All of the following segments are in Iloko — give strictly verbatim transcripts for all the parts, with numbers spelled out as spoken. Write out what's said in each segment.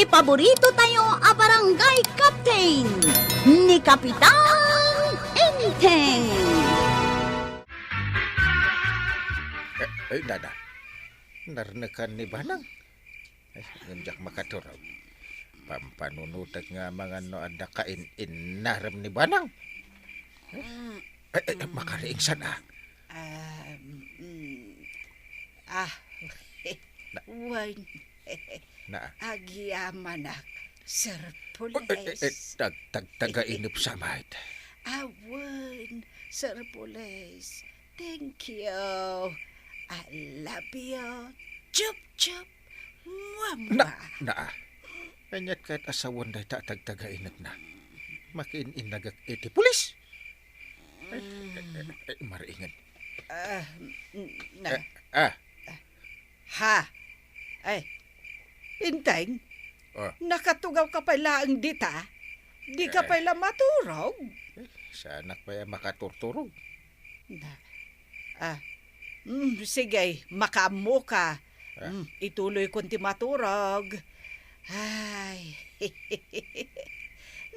Paborito tayo a barangay captain, ni Kapitan Enteng. Eh, eh, dada, narnekan ni Banang. Ay, ngem diak makaturog. Pampanunutek nga amangan no adda kain-innarem ni Banang. Mm. Eh, eh, makariingsan, ah. Ah, mm, ah, Na- wen. Na- Agyamanak, Sir Oh, eh, eh, eh, Pulis. Tag-, tag-, tagainep sa, mate. Awen, Sir Pulis. Thank you. I love you. Chup, chup. Mua, Na, mua. Naa. Aniat ket a sawen dayta a tagtagainepna. Makiin-innagek iti pulis. Ay, ay, ay, ay, mariinged. Ah, n-, na. Eh, ah. Ha? Ay, Enteng, Ah. Nakatugaw ka pay laeng dita? Di ka Eh. pay la maturog? Eh, saanak pay a makaturturog. Na, ah, mm, sige, makaammo ka. Ah. Mm, ituloy kon ti maturog. Ay,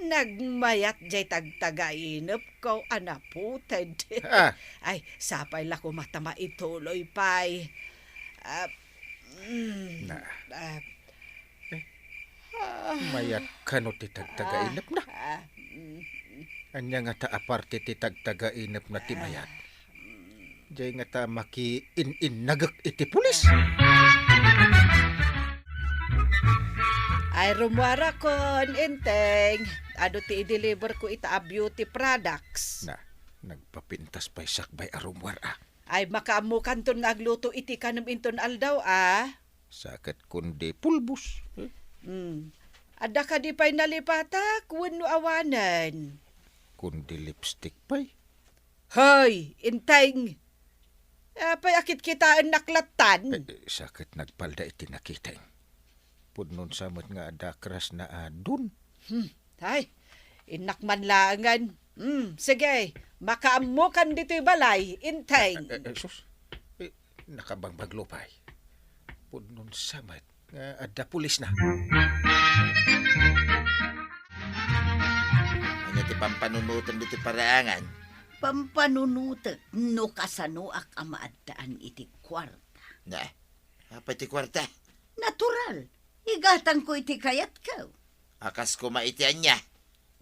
nagmayat jay tagtagainep ko a naputed. Ah. Ay, sapay la koma ta maituloy pay. Ah, mm, Na. ah, Eh, ah, mayat kano ti tagtagainepna? Ah, mm, Ania ngata a parte ti tagtagainepna ti mayat? Jay ngata makiin-innagek iti pulis? Ay, rumuarakon, Enteng. Adu ti i-deliver ko ita a beauty products? Na, nagpapintas pay sakbay a rumuar, ah. Ay, makaammokanton nga agluto iti kanem inton aldaw, ah. Sa ket kundi pulbos. Eh? Hmm. Adda kadi pay nalipatak wenno awanen? Kundi lipstick pay. Hoy, Enteng! Apay a kitkitaennak lattan? Eh, eh, sa ket nagpalda iti nakiteng. Pudno sa met nga adda crush na adun. Hmm. Ay, innak man laengen. Hmm, sige, makaammokan ditoy balay, Enteng. Eh, eh, eh, sus. Eh, nakabangbanglo pay. Pudno sa met nga adda pulisna. Ania ti pampanunotem ditoy paraangan? Pampanunotek no kasanoak a maaddaan iti kuarta. Na, apay ti kuarta? Natural. Igatangko iti kayatko. A kas koma iti ania?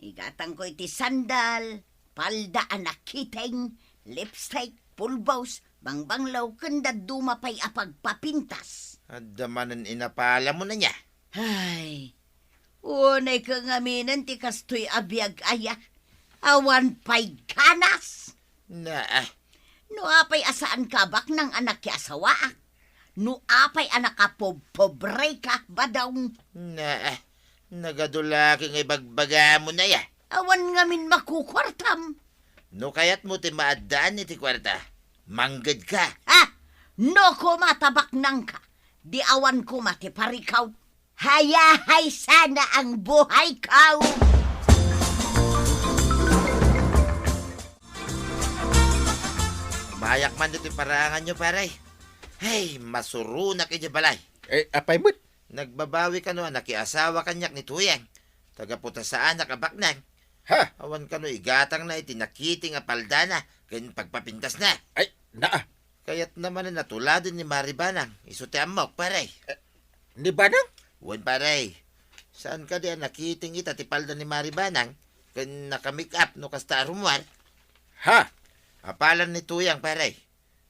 Igatangko iti sandal, palda a nakiteng, lipstick, pulbos, bangbanglo, ken dadduma pay a pagpapintas. Adda manen inapalamon ania? Ay, unay ka ngaminen ti kastoy a biag aya. Awan pay ganas. Naa. No apay a saanka a baknang a nakiasawaak? No apay a nakapobpobreka, badong? Naa, nagadu la ket nga ibagbagamon aya. Awan ngamin makukuartam. No kayatmo ti maaddaan iti kuarta, manggedka. Ah! No koma ta baknangka, di awan koma ti parikaw. Hayahay sana ang buhay ko! Mayak man ditoy paraanganyo, pare. Hey, masuronak idiay balay. Eh, apay met? Nagbabawi kano a nakiasawa kaniak ni Tuyang. Taga-putasaanak a baknang. Ha? Awan kano igatangna iti nakiteng a paldana ken pagpapintasna. Ay, naa. Kayatna manen a tuladen ni Mari Banang, isu ti ammok, pare. Eh, ni Banang? Wen, pare. Saan kadi a nakiteng ita ti palda ni Mari Banang ken naka-make-up no kasta a rumuar? Ha? Apalan ni Tuyang, pare.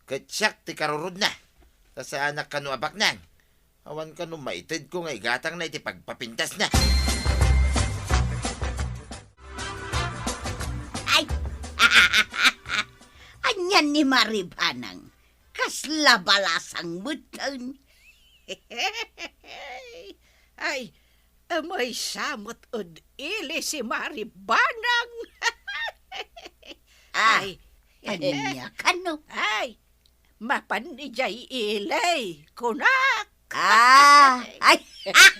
Ket siak ti karurudna. Ta saanak kano a baknang. Awan kano maitedko nga igatangna iti pagpapintasna. Ay! Anian ni Mari Banang? Kasla balasang metten. Ay, maysa met ed ili si Mari Banang. Ah, ay. Ania kano? Ay, mapan idiay ili, kunak. Ah, ay,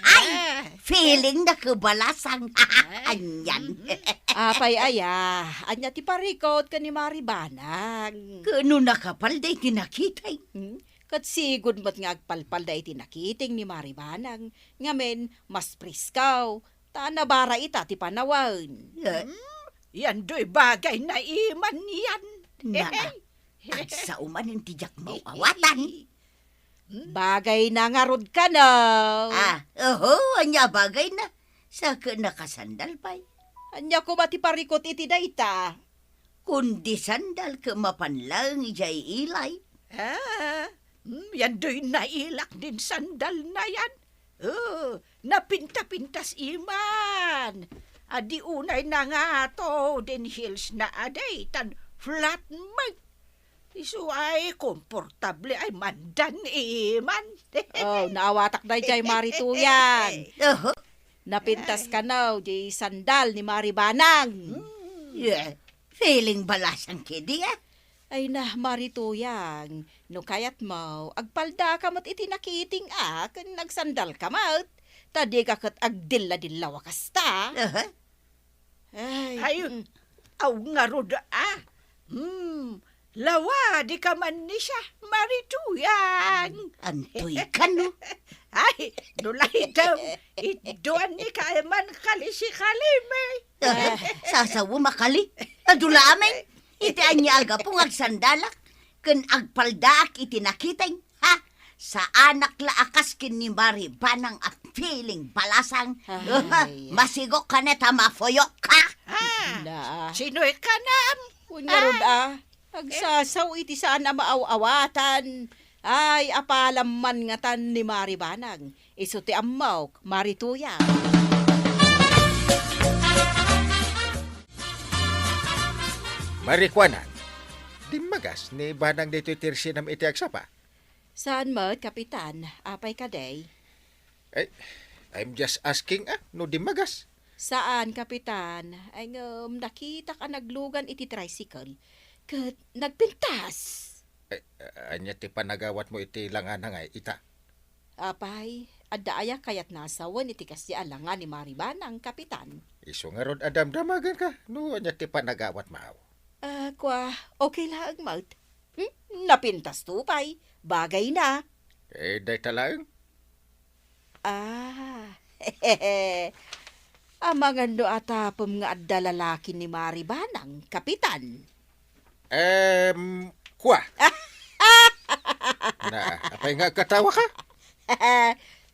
ay, feeling na kabalasang. Ay. Anian. Mm-hmm. Apay aya, ania ti parikut ken ni Mari Banang? Kano nakapal day ti nakitay? Hmm? Ket sigud met nga agpalpalda iti nakiting ni Mari Banang, ngamin, mas presko, ta nabara ita ti panawen. Eh? Hmm? Yan doy bagay na iman yan. Na, agsao manen ti diak maawatan. Hmm? Bagay na ngarud kano. Ah, oho, ania bagay na? Sa ket nakasandal pay. Ania koma ti parikut iti dayta? Kundi sandal ket mapan laeng idiay ilay. Ah, hmm, yan doy nailak din sandal na yan. Oh, napinta-pintas iman. Adi unay nangato din heels na adi, tan flat met. Isu ay komportable ay mandan iman. Oh, naawatak daydiay, Mari Tuyang. Oho. Napintas kano, di sandal ni Mari Banang. Hmm. Yeah. Feeling balasang kidi, ah. Ay na, Mari Tuyang, no kayatmo, agpaldaka met iti nakiting a, ken agsandalka met. Ta dika ket agdilla-dillaw a kasta. Aha. Ay, Ay, mm. Aw ngarud, ah. Hmm, lawa, dika man ni siya, Mari Tuyang. Antoy kano? Ay, no laydem, idduan ni ka man kali si Kalime. Ah, sasaw makali. Adula amin. Iti ania a gapu nga agsandalak, ken agpaldaak iti nakiting, ha? Saanak la a kas ken ni Mari Banang a feeling balasang. Ay. Masigok ka ne ta mapuyok ka. Ah, Na. Sinoy kanam? Wen ngarud, Ay. ah. Agsasaw iti saan a maaw-awatan. Ay, apalam man ngatan ni Mari Banang. Isu ti ammok, Mari Tuyang. Marikuanan, dimmagas ni Banang ditoy ti resienam iti agsapa? Saan met, Kapitan. Apay kadi? Eh, I'm just asking, ah, no dimmagas. Saan, Kapitan. Ay, ngem, nakitak a naglugan iti tricycle. Ket nagpintas. Eh, ania ti panagawatmo iti langana nga ita? Apay, adda aya kayatna a sawen iti kasdi a langa ni Mari Banang, Kapitan? Isu ngarud a damdamagenka, no ania ti panagawatmo. Ah, kua, okay laeng met. Hmm? Napintasto pay. Bagay na. Eh, dayta laeng? Ah, amangan no atapem nga adda lalaki ni Mari Banang, Kapitan. Em, kua. Na, apay nga agkatawa ka?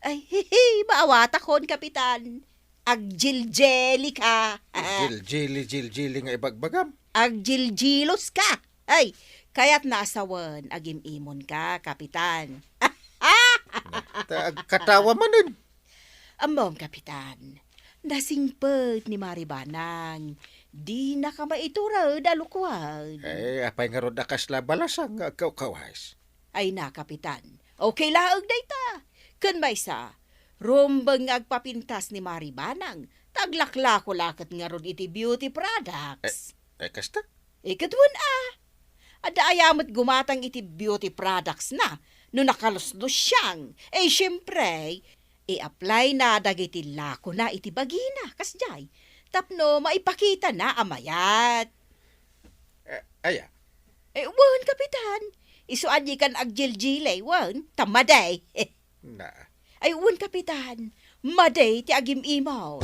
Ay, hihi, maawatakon, Kapitan. Agjiljeli ka. Jiljili, jiljili nga ibagbagam. Agjiljilus ka. Ay, kayatna a sawen, agim-imon ka, Kapitan. Na, ta agkatawa manen. Ammom, Kapitan, nasingpet ni Mari Banang. Dinaka maitured a lukuan. Eh, apay ngarud a kasla balasang nga agkawkawas? Ay na, Kapitan. Okay laeng dayta. Ken maysa, rumbeng nga agpapintas ni Mari Banang, ta aglaklako la ket ngarud iti beauty products. Eh, eh, kasta? Eh, ket wen a. Adda aya met gumatang iti beauty products na, no nakaluslusiang. Eh, siempre, i-apply na dagiti lako na iti bagina, kasdiay. Tapno maipakita na a mayat. Eh, aya? Eh, wen, Kapitan. Isu a dikan agjiljili, wen, ta madi. Na. Ay, wen, Kapitan. Madi ti agim-imaw.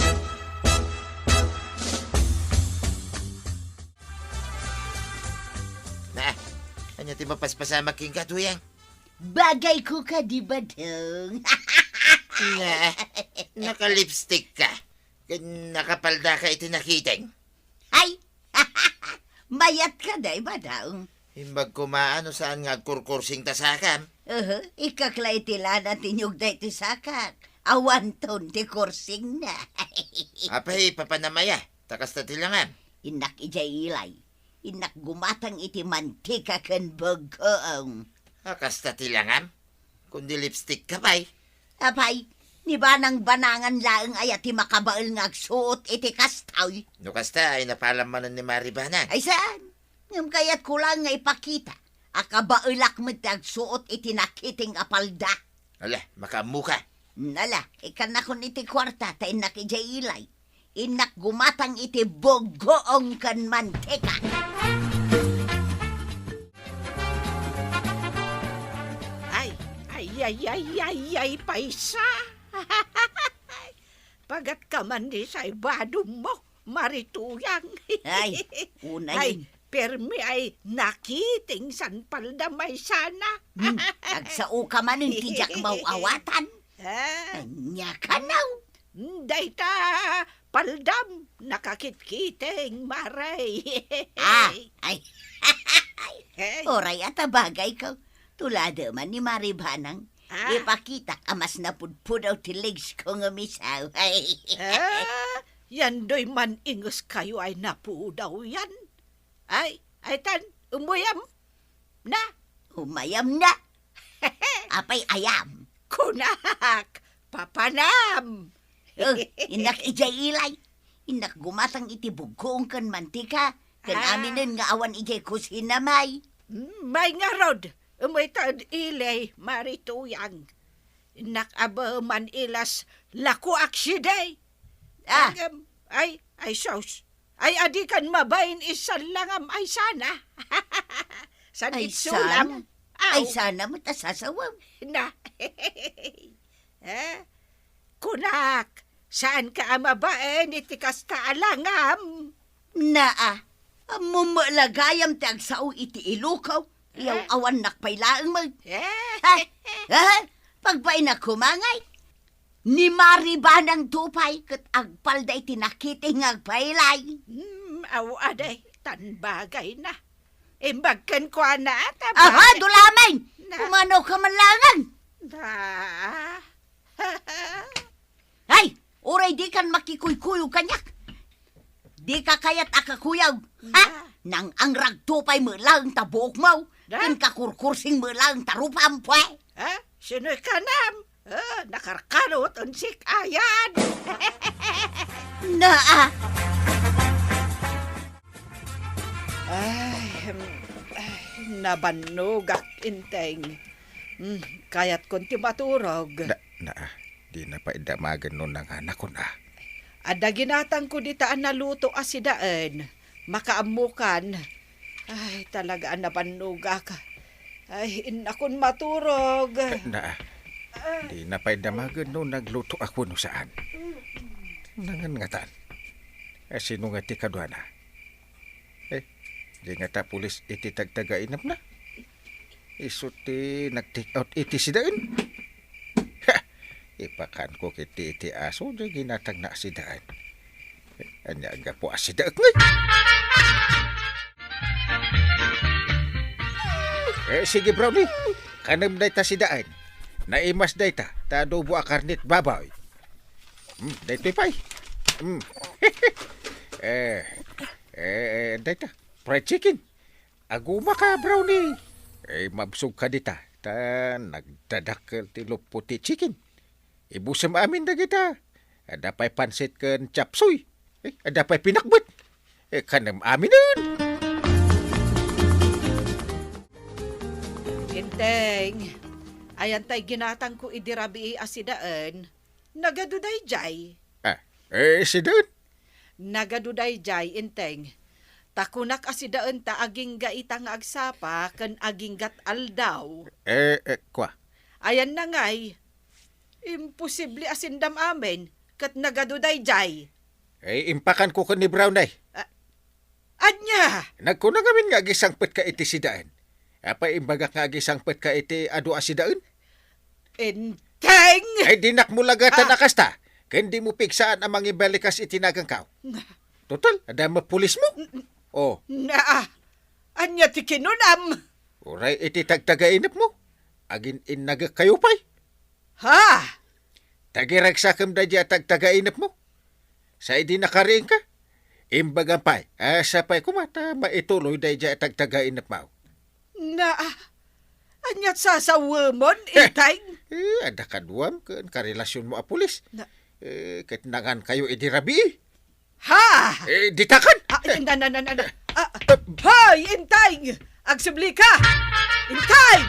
Na, ania ti mapaspasamak kenka, Tuyang? Bagay ko ka, di ba, Dong? Na, naka-lipstick ka. Ken nakapalda ka iti nakiting. Ay! Mayat ka, day, Badang. Imbag koma no saan nga agkurkursing ta sakam. Uhu, ikkak la iti lana ti niugda iti sakak. Awanton ti kursingna. Apay, papanam aya, ta kasta ti langam. Innak idiay ilay. Innak gumatang iti mantika ken buggoong. A, kasta ti langam? Kundi lipstick ka pay. Apay, ni Banang Banangan laeng aya ti makabael nga agsuot iti kastoy? No kasta, ay napalam manen ni Mari Banang. Ay saan? Ngem kayatko laeng nga ipakita a kabaelak met ti agsuot iti nakiting a palda. Ala, makaammo ka. Nala, ikkannakon iti kuarta ta innak idiay ilay. Innak gumatang iti buggoong ken mantika. Ay, Ay, ay, ay, ay, paysa. Pagat ka man ni say badom mo, Mari Tuyang. Ay, unay. Ay, permi ay nakiting san palda may sana. Hmm, agsao ka man iti diak maw-awatan. Ah. Ania kanaw? Dayta paldam, nakakitkiting, Mare. Ah, ay. Hey. Uray a tabagayko. Tulada man ni Mari Banang. Ah. Ipakitak a mas napudpudaw ti legs ko nga misaw. Ay. Ah, yan doy man-ingeskayo ay napudaw yan. Ay, ay tan, umuyam na. Umayam na. Apay ayam? Kunak, papanam. Oh, innak idiay ilay. Innak gumatang iti bugkong ken mantika, ken Ah. aminen nga awan idiay kusina, may. Mm, may ngarud, umay ta ed ilay, Mari Tuyang. Innak abe man ilas lakuak sidi. Ah. Agam, ay, ay, sus. Ay, adi kan mabain isalangam ay sana. San Ay, itsulam? sana. Aw. Ay, sana met a sasawem. Na. Eh? Kunak, saan ka a mabain iti kasta a langam? Naa, ammom met la gayam ti agsao iti ilukaw. Iyaw Eh? awannak pay laeng met. Eh? Ha? Ha? Pagbainak koma ngay? Ni Mari Banang to pay ket agpalda iti nakiting nga agpailay. Hmm, aw, adi, tan bagay na. Imbag kenkuana, ta Aha, bagay. Dulamen! Na- Kumano ka man langan? Na- Ay, uray di kan makikuykuyog kaniak. Di ka kayat a kakuyog, ha? Na. Nang-angragto pay met laeng ta buokmo, Da? ken kakurkursing met laeng ta rupam, pwe. Ha? Sinoy kanam? Ah, nakarkarot, unsik ayan. Naa. Ay, em, ay, nabannogak, Inteng. Hmm, kayatkon ti maturog. Na, na, di na pay damagen no nanganakon, a. Adda ginatangko dita a naluto a sidaen. Makaammokan. Ay, talaga a nabannogak. Ay, innakon maturog. Eh, na, Ah. di na pay damagen no nagluto ako no saan. Nangan ngatan. Eh, sino nga ti kaduana? Eh, di ngata pulis iti tagtagainepna? Isu ti nag-take out iti sidaen? Ha! Ipakanko ket iti aso, di ginatangna a sidaen. Ania gapu a sidaek ngay? Eh, sige, Brownie. Kanem dayta sidaen. Naimas dayta, ta adobo a karnet baboy. Hmm, daytoy pay. Hmm. Eh, eh, eh, dayta. Fried chicken. Aguma ka, Brownie. Eh, mabsog ka dita. Ta nagdadakkel ti luppo ti chicken. Ibusem amin dagita. Adda pay pansit ken chapsuy. Eh, adda pay pinakbet. Eh, kanem aminen. Inteng, ayan tay ginatangko idi rabii a sidaen. Nagadu dayjay. Ah, eh, sidaen? Nagadu dayjay, Inteng. Ta kunak a sidaen ta agingga ita nga agsapa ken aginggat aldaw. Eh, eh, kua? Ayan na ngay. Imposible a sindam amin, ket nagadu dayjay. Eh, impakanko ken ni Brown, ay. Ah, ania? Nagkuna ngamin nga agisangpet ka iti sidaen. Apay imbagak nga agisangpet ka iti adu a sidaen? Inteng! Ay, dinak mo lagatan Ah. a kasta. Ken di mo pigsaan a mangibalikas iti nagankaw. Na- Total, adda mapulis mo. N-, n-, Oh. Naa. Ania ti kinunam? Uray iti tagtagainep mo. Agin-innagek kayo pay. Ha? Tagiragsakem daydi a tagtagainep mo. Sa idi nakariing ka, imbagam pay, a, sapay koma ta maituloy daydi a tagtagainep mo. Na, aniat sasawemon, Inteng? Eh, adda kaduam ken karelasion mo a pulis. Na- Eh, ket nangan kayo idi rabii. Ha? Eh, ditakan! Ah, na, na, na, na, na. Ah, hoy, Inteng! Agsubli ka! Inteng!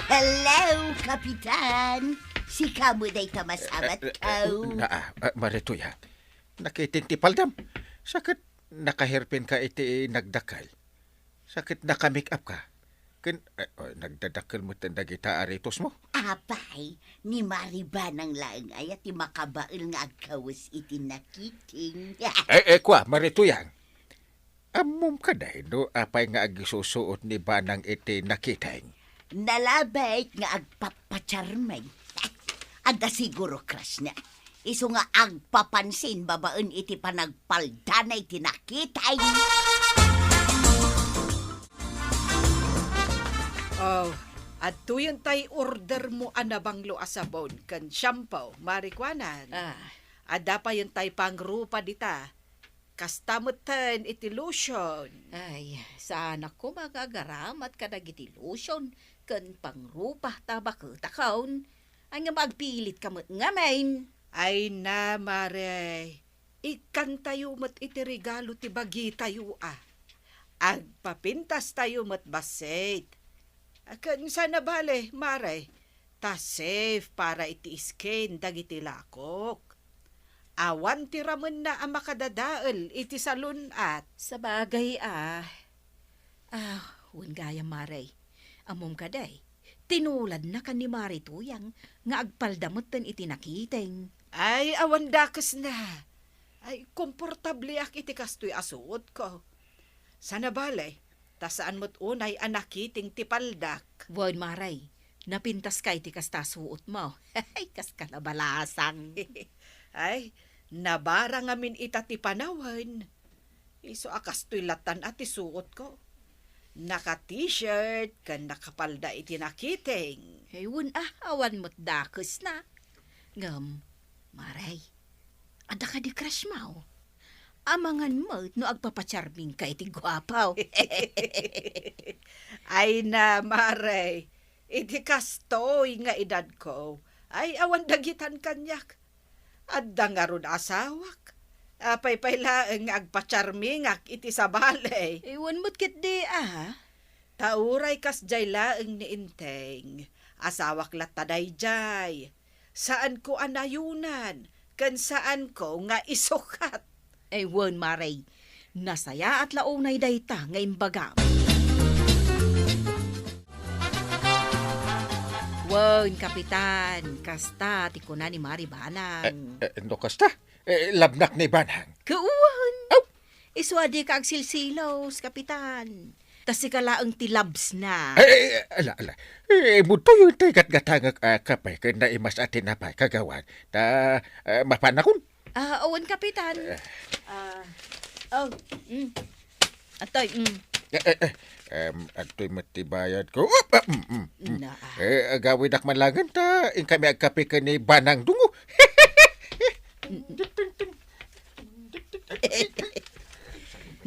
Hello, Kapitan! Sika mo dayta masabat Eh, eh, eh, ko? Na, ah, ah, Maritoya, nakiting ti paldam. Sakit, nakaherpen ka iti nagdakkel. Sakit, naka-make up ka. Ken, eh, oh, nagdadakkel met dagita a ritosmo? Apay, ni Mari Banang laeng aya ti makabael nga agkawes iti nakiting. Eh, eh, kua, Mari Tuyang. Ammom kadi no apay nga agisusuot ni Banang iti nakiting? Nalabit nga agpapacharming. Adda siguro crush na. Isu nga agpapansin babaen iti panagpaldana iti nakiting. Oh, adtoyen tay order mo a nabanglo a sabon ken shampoo, Mari Kuanang. Ah. Adda payen tay pangrupa dita. Kasta metten iti lotion. Ay, saanak koma nga agaramat kadagiti lotion ken pangrupa ta baketakon. Ay, ngem agpilitka met ngamin. Ay na, Mare. Ikkantayo met iti regalo ti bagitayo a. Agpapintastayo met bassit. Ken saan a bale, Mare, ta safe para iti skin dagiti lakok. Awan ti ramenna a makadadael iti salun-at. Sabagay a. Ah, wen gayam, Mare. Ammom kadi, tinuladna ken ni Mari Tuyang nga agpalda metten iti nakiting. Ay, awan dakesna. Ay, komportableak iti kastoy a suotko. Saan a bale, ta saan met unay a nakiting ti paldak. Wen, Mare, napintaska iti kasta a suotmo. Ay, kaska la balasang. Ay, nabara ngamin ita ti panawen. Isu a kastoy lattan a ti suotko. Naka-t-shirt ken nakapalda iti nakiting. Ay, wen a, awan met dakesna. Ngem, Mare, adda kadi crush mo? Amangan met no agpapacharmingka iti guapo. Ay na, Mare, iti kastoy nga edadko, ay awan dagitan kaniak. Adda ngarud asawak. Apay pay laeng nga agpacharmingak iti sabali? Ay, wen met ketdi a. Ta uray kasdiay laeng ni Enteng, asawak latta daydiay. Saanko a nayonan, ken saanko nga isukat. Ay, wen, Mare. Nasayaat la unay dayta nga imbagam. Wen, Kapitan, kasta ti kuna ni Mari Banang. Eh, eh, no kasta? Eh, labnak ni Banang. Kawan! Aw! Isu a dika agsilsilos, Kapitan. Ta sika laeng ti labsna. Eh, eh, ala, ala. Eh, mutoy ti gatgatangak a kape ken naimas a tinapay, Kagawad. Ta, eh, mapanakon. Ah, awan, Kapitan. Eh. Ah, oh, mm. Atoy, mm. Eh, eh, eh. Em, adtoy met ti bayadko. Up, ah, mm, mm, mm. Na. Eh, agawidak man laeng ta inkami agkape ken ni Banang Dungo.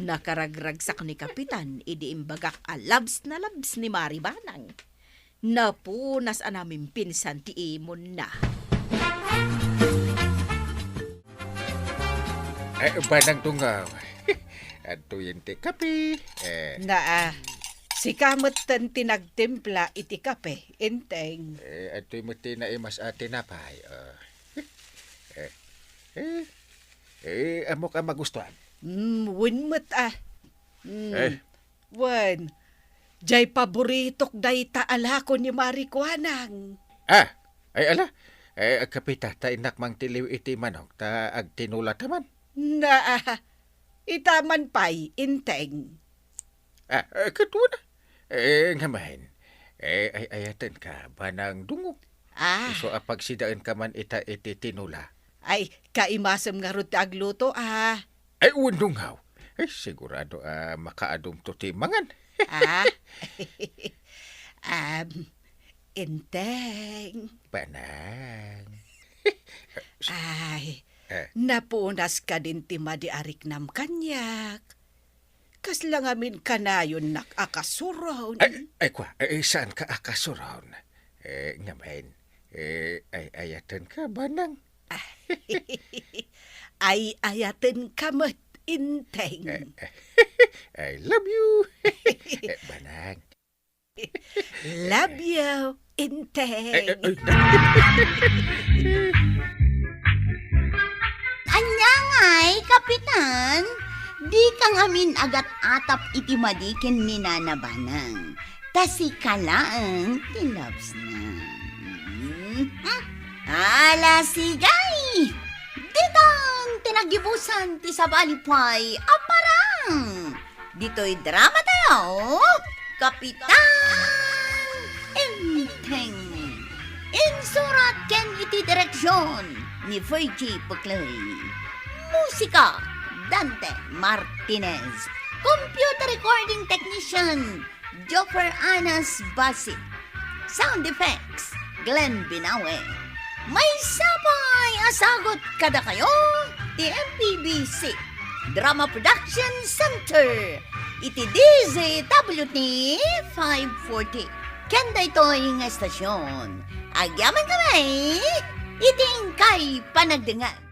Nakaragragsak ni Kapitan idi imbagak a labs na labs ni Mari Banang. Napunas a namimpinsan ti imonna. Eh, Banang Dungo. Adtoyen ti kape. Eh. Naa, sika metten ti nagtimpla iti kape, Enteng. Eh, adtoy met ti naimas a tinapay. Ah. Eh, eh, eh, ammok a magustuhan. Mm, wen met a. Mm. Eh. Wen, jay paboritok dayta a lako ni Mari Kuanang. Ah, ay ala, eh, agkape ta, ta innak mangtiliw iti manok, ta agtinola ta man. Naa, ita man pay, Enteng. Ah, eh, ket wen a. Eh, ngamin, eh, ay-ayatenka, Banang Dungo. Ah. Isu a pagsidaenka man ita iti tinola. Ay, kaimasem ngarud ti agluto, ah. Ay, wen, Dungo. Ay, sigurado a makaadumto ti mangan. Ah? Am, Enteng. Banang. Ay, eh, napunas kadin ti madi a riknam kaniak. Kasla ngamin kanayonnak a kasuron. Ay, ay, kua, eh, saanka a kasuron? Eh, ngamin, eh, ay-ayatenka, Banang. Ay-ayatenka met, Enteng. Eh, eh, I love you. Eh, Banang. Love you, Enteng. Eh, eh, eh. Ania ngay, Kapitan? Dika ngamin agat-atap iti madi ken ni Nana Banang. Ta sika laeng ti loves na. Mhm. Ala, sige! Ditan ti naggibusan ti sabali pay a parang. Ditoy drama tayo, Kapitan Enteng. Insurat ken iti direksyon ni Fergie Puclay. Musika, Dante Martinez. Computer recording technician, Joffer Anas Basi. Sound effects, Glenn Binawe. Maysa pay a sagut kadakayo ti M P B C Drama Production Center iti D Z W T five forty. Ken daytoy nga estasyon, agyamankami iti inkay panagdengngeg.